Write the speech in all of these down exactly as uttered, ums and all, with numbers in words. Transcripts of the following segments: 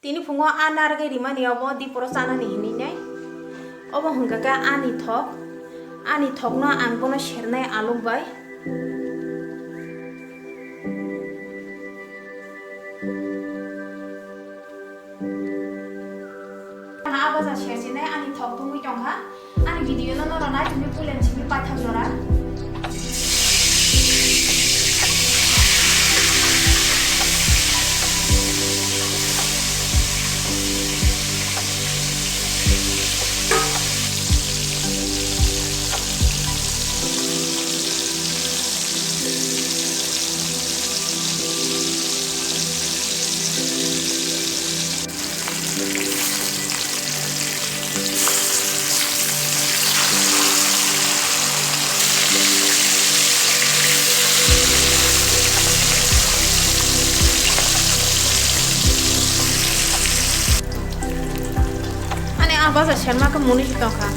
Tini phungo a narwgwi rimani obo diporo chanani hinwi nai. Obo hwnkha khe ani thok. Ani thokno ang bono sernai aluk bai. A baja sersinai ani thok tungwi tongkha. Ani video no norok nai tongwi puila simi paithak jora. Ani a baja serma khe muni si tongkha.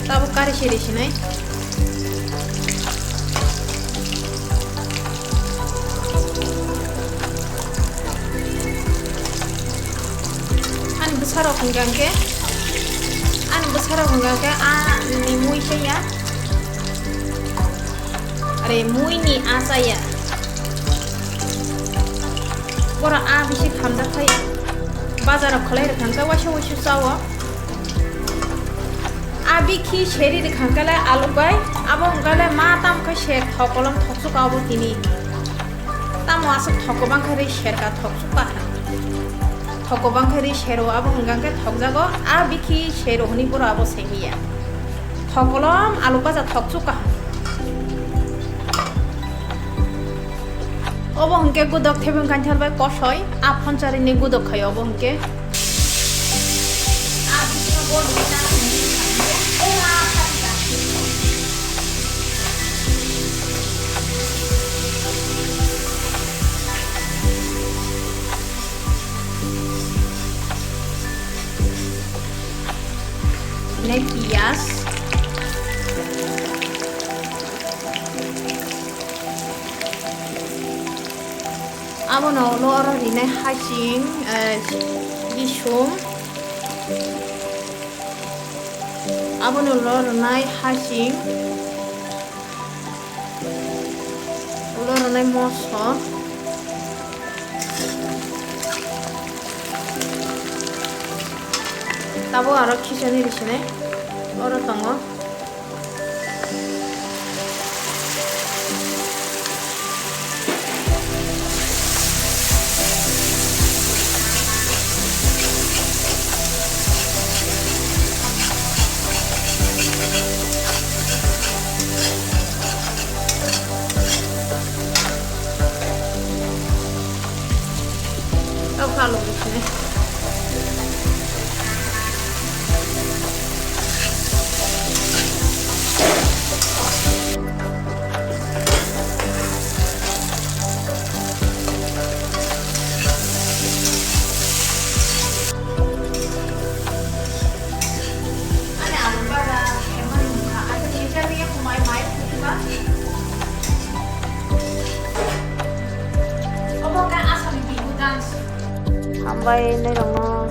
Tabuk kari siri sinai. Ani bwsarok hwnkha khe, ani bwsarok hwnkha khe a ni mui chaya. Are mui ni a chaya. Boro a bisi khamjak thaya. Bazar o khlai rwkha khe waisa waisa chao. A bikhi seri rwkha khe le aluk bai, abo hwnkha le ma tamo khe ser thok kolom thok chukha obo tini. Tamo aswk thok kwbang khe rwi serka thok chukha. Thok kwbang khe rwi sero abo hwnkha khe thokjago, a bikhi sero hwnwi boro abo semiya. Thok kolom aluk baja thok chukha. Obo hwnkhe gudok thebeng kainthal bai kosoi, a phoncharini gudok khai obo hwnkhe. Nai piyas. Abono ulo oro rinai hasing, eh, bisum. Abono ulo rinai hasing. Ulo rinai moso. Tabuk aro khichani risinai. Oro tongo. Tau kha logwi sini. Ani alu bara hemani mukha, asa sisa biya kumai mai kutuba. Obo ka asal bibu dance. Hambai nai rongno